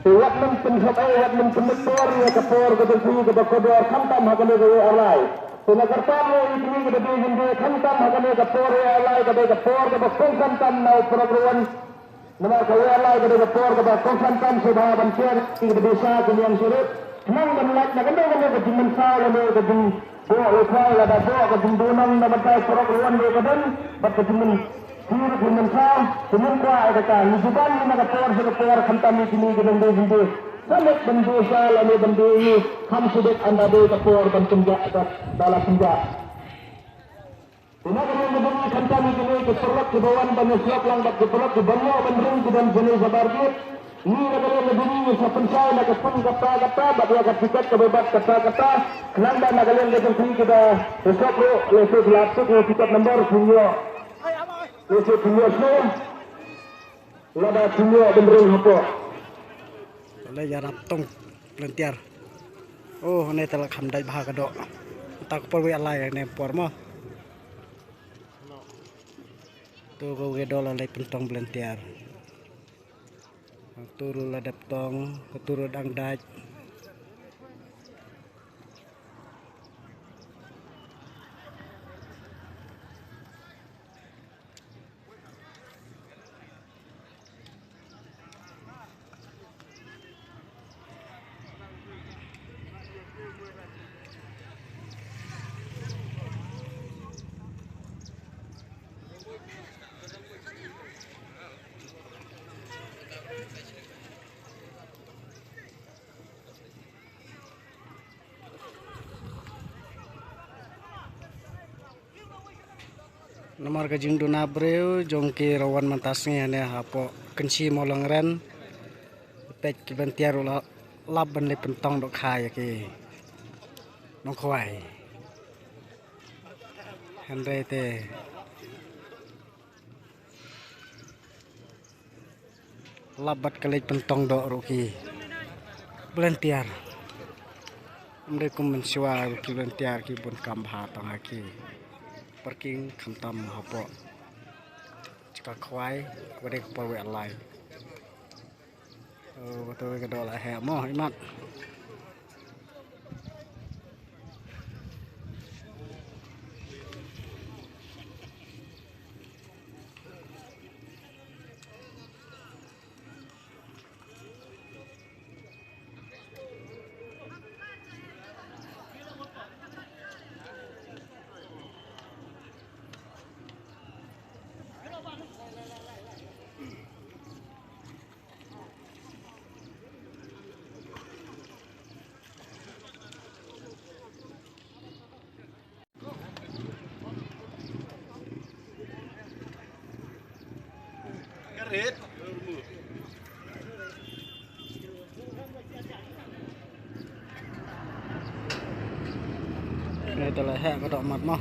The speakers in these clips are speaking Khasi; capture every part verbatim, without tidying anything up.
Wat men pynkham ei, wat men pynmit por ïa ka por ka jong phi kaba kordor khamtam ha kane kawei ka lai. Te na kata ruh ïa kine kiba die jingdie khamtam ha kane ka por kawei ka lai, kaba ka por kaba kongsan tam na u paralok ruh. Namar kawei ka lai ka dei ka por kaba kongsan tam shuwa ban share ïa kiba die sha ki niam shuwa. Khnang ban lait na kano kano ka jingmynsaw lane ka jingbuh lehkai lada buh ka jingduhnong na ka bynta u paralok ruh wan ruh ka don bad ka jingmyn Phi ruh phi mynsaw, phi mynkwah ïa kata. Ngi ju ban ïa ka por sha ka por khamtam ïa kine ki nongdie jingdie. Sa leit ban die sha lane ban die ïa, kham shu dep ynda dei ka por ban pynjah ka da la pynjah. Te na ka liang ka jong ngi khamtam ïa kine ki paralok kiba wan ban ïasyllok lang bad ki paralok kiba ïoh ban ring ki don jingïaseng shabar beit. Ngi na ka liang ka jong ngi ngi sa pynshai na ka pun kata kata bad ïa ka tiket kaba bat kata kata. Khnang ba na ka liang ka jong phi kiba ïasyllok ruh lehse ki la tip ïa tiket number phin ïoh. Lehse phin ïoh shuh. Lada phin ïoh ban ring hapoh. Lada ïarap tong volunteer. Oh, ne te la kham dait bha ka doh. Ta ka por wei alai ne por mo. Tu ka wei doh la leit pyntong volunteer. Tu ruh la dep tong, tu ruh dang dait. Namar ka jingduna briew jong ki rawan mynta sngi hane hapoh Kynshi Mawlangren. Peit ki volunteer ruh la lap ban leit pyntong dohkha ïa ki nongkhwai. Hynrei te lap bad ka leit pyntong doh ruh ki volunteer. Ym dei kum mynshuwa ruh ki volunteer ki bun kam bha tang ha ki parking khamtam hapoh jaka khwai kaba dei ka por wei alai. Oh, kata wei ka doh la heh mo imat. Kane te la heh ka doh mat mo.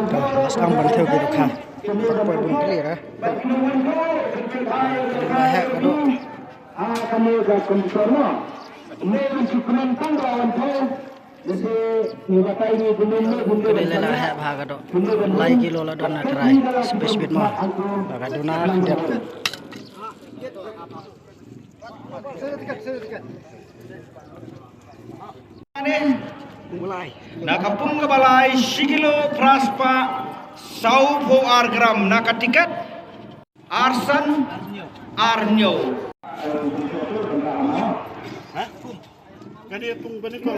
Ka sdang ban thew ki dohkha. Pat poi bun clear eh. Ka dei la heh ka doh. Ka dei la heh bha ka doh. Lai kilo la don na trai. Space bit mo. Ba ka duna dep. Na ka pung kaba lai, shi kilo phra spah sawphew ar gram na ka tiket. Arsan, arnyo. Kane pung bani ko.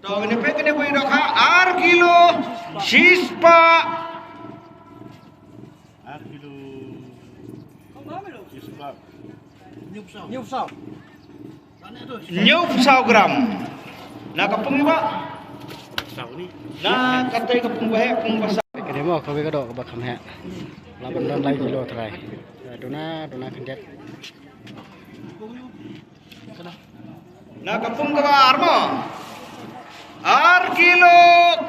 To, kane pe, kane pe dok ha, ar kilo shispah. Ar kilo shispah. Hynñiew phew saw gram. Na ka pung ba. Na kata ka pung ba heh, pung ba saw. Kane mo, kawei ka dok ba kham heh. Lah ban don lai kilo trai. Duna, duna khyndiat. Na ka pung kaba ar mo. Ar kilo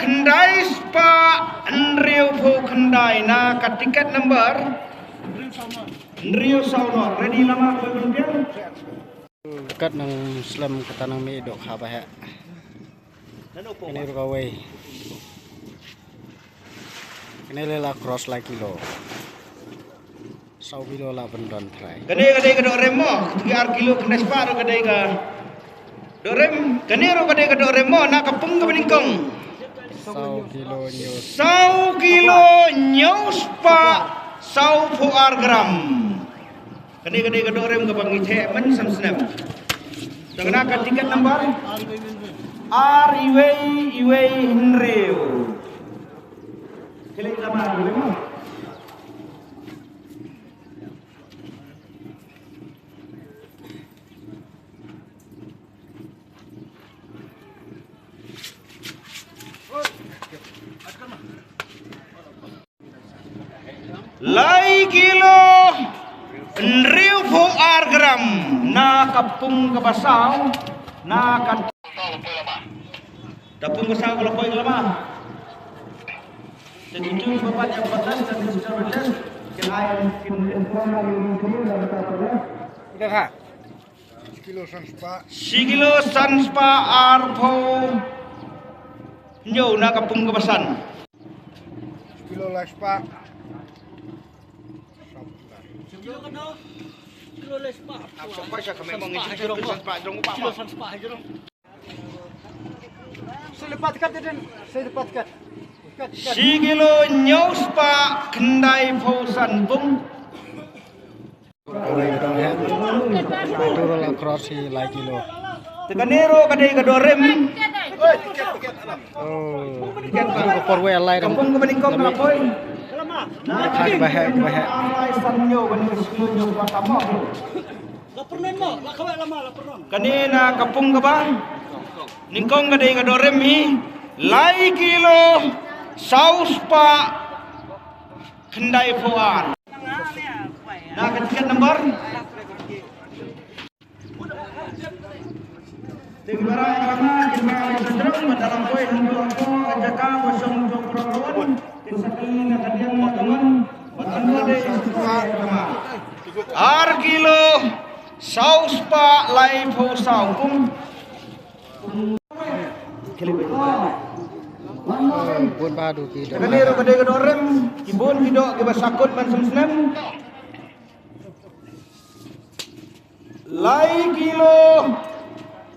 khyndai spah hynriew phew khyndai na ka tiket number hynriew saw noh. Ready lama, kawei ban biang. Kat nang slem kata nang mih dok ha ba heh. Kane ruh kawei. Kane le la cross lai kilo. Saw kilo lah ban don trai. Kane ka dei ka dok rem mo. Kata ki ar kilo khyndai spah ruh ka dei ka dok rem. Kane ruh ka dei ka dok rem mo. Na ka pung kaba nyngkong. Saw kilo hynñiew. Saw kilo hynñiew spah saw phew ar gram. Kane ka dei ka dok rem kaba ngi theh man san snem. Te kane ka tiket number ar iwei iwei hynriew. Klik lama, klik lama. Lai kilo hynriew phew ar gram na ka pung kaba saw, na ka, ka pung kaba saw ka la poi ka lama. Te ki jong ki ba pat ïa ka batas ka digital batas. Kin ai kin inform ïa ki. Dah ha. Shi kilo san spah. Shi kilo san spah arphew hynñiew na ka pung kaba san. Shi kilo lai spah. Shi kilo kano? Shi kilo lai spah. San spah jrong. San spah jrong. Shi kilo hynñiew spah khyndai phew san pung. Kawei ka dang heh. Ka dei ruh la cross hi lai kilo. Te kane ruh ka dei ka dok rem. Oh. Ka por wei lai. Ka pung kaba nyngkong ka la poi. Ka ba heh, ka ba heh. Kane na ka pung kaba nyngkong ka dei ka dok rem hi lai kilo saw spah khyndai phew ar. Na ka tiket number. Te ki para ïa ka lama, ki para ïa ka lama, dalam poi hangto hangto ka jaka ba shong jong ka rong. Kin sa kylli na ka diang na ka mon. Ba tan ba dei sa ka lama. Ar kilo saw spah lai phew saw pung. Bun ba du ki dok. Kane ruh ka dei ka dok rem, ki bun ki dok kiba sa kut man snem snem. Lai kilo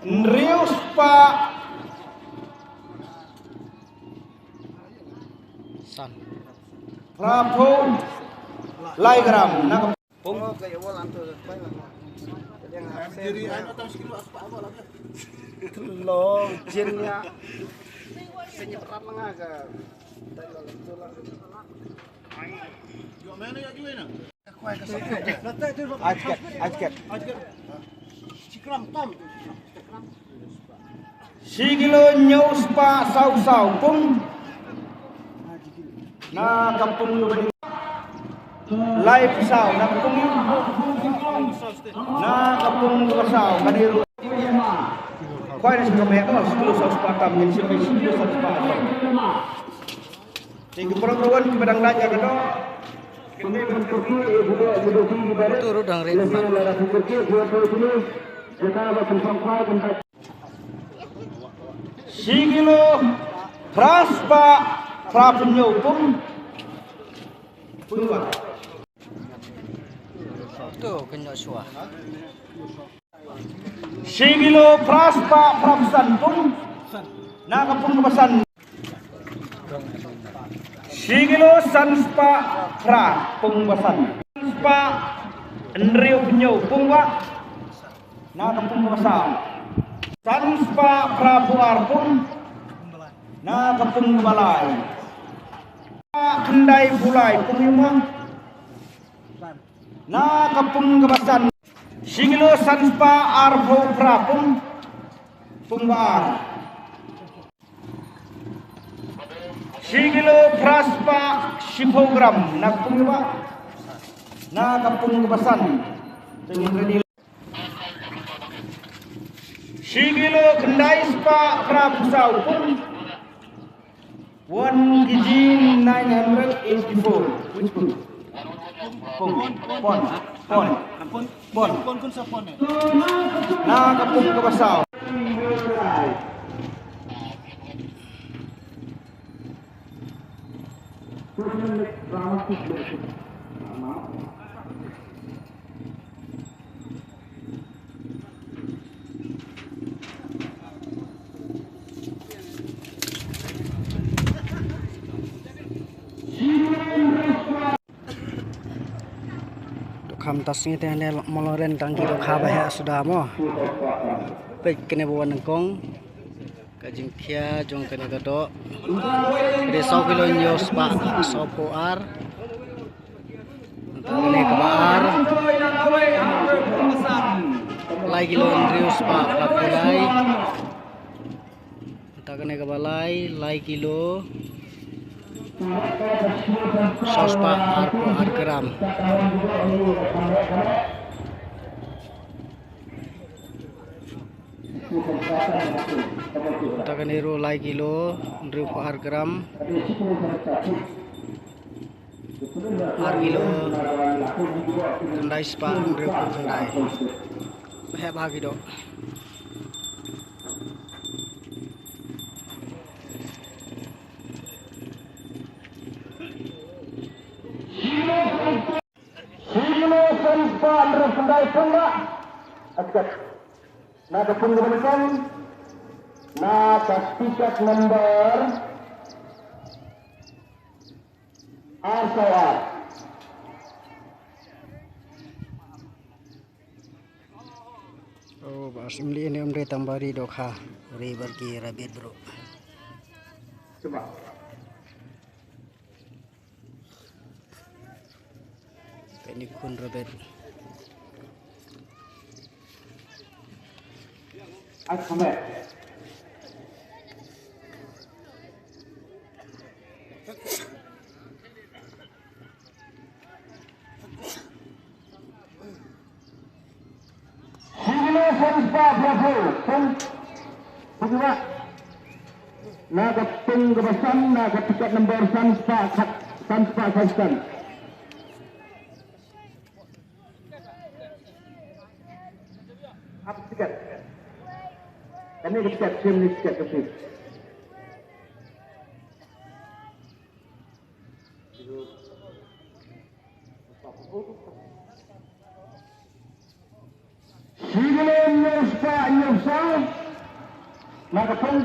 hynriew spah san. Phra phew lai gram. Na ka pung. Long jin ïa. Senyap ram nga ka. Ajket, ajket. Shi kilo hynñiew spah saw saw pung. Na ka pung kaba lai phew saw, na ka pung, na ka pung kaba saw, kane ruh. Khwai na shi ka meh, oh, shi kilo saw spah tam, ngan shim shi kilo saw spah tam. Te ki para ki wan kiba dang lait ïa ka dok. Tu ruh dang rit. Shi kilo phra spah phra phew hynñiew pung. Tu kynnoh shuwa. Shi kilo phra spah phra phew san pung. Na ka pung ba san. Shi kilo san spah phra pung ba san. San spah Hynriew phew hynñiew pung wah na ka pung kaba saw. San spah phra phew ar pung na ka pung kaba lai. Khyndai phew lai pung ïa u ma na ka pung kaba san. Shi kilo san spah ar phew phra pung, pung ba ar. Shi kilo phra spah shi phew gram na ka pung ba, na ka pung kaba san. Te ngin ready. Shi kilo khyndai spah phra phew saw pung. One kilogram nine hundred eighty-four. Which pung? Pung. Pon. Pon. Pon. Pon. Pon. Na ka pung kaba saw. Dohkha mynta sngi te ne mo long ren tang ki dohkha ba heh suda mo. Peit kane ba wan nyngkong. Ka jingkhia jong kane ka doh. Ka dei saw kilo hynñiew spah saw phew ar. Nangta kane kaba ar. Lai kilo hynriew spah phra phew lai. Nangta kane kaba lai, lai kilo saw spah ar phew ar gram. Nangta kane ruh lai kilo hynriew phew ar gram. Ar kilo khyndai spah hynriew phew khyndai. Heh bha ki doh. Shi kilo san spah hynriew khyndai pung ba. Askat. Na ka pung kaba nyngkong. Na ka tiket number ar saw ar. Oh, ba sim li ne um re tang ba ri dohkha. Ri bar ki rabbit bro. Cuba. Peit ni khun rabbit. Ai, kham eh. Shi kilo san spah phra phew, san, san spah. Na ka pung kaba san, na ka tiket number san spah khat, san spah san spah. Ap tiket. Kane ka tiket, sim ni tiket ka pung. Shi kilo hynñiew spah hynñiew saw. Na ka pung.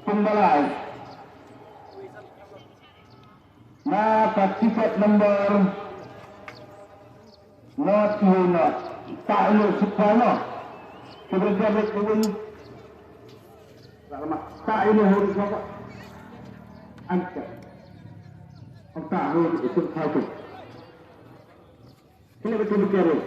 Pung ba lai. Na ka tiket number. Not you not. Ta ilo sipah no. Kita jabat kawin. Ta ilo hori sapa. Angkat. Ang ta hori itu kau tu. Kena betul betul.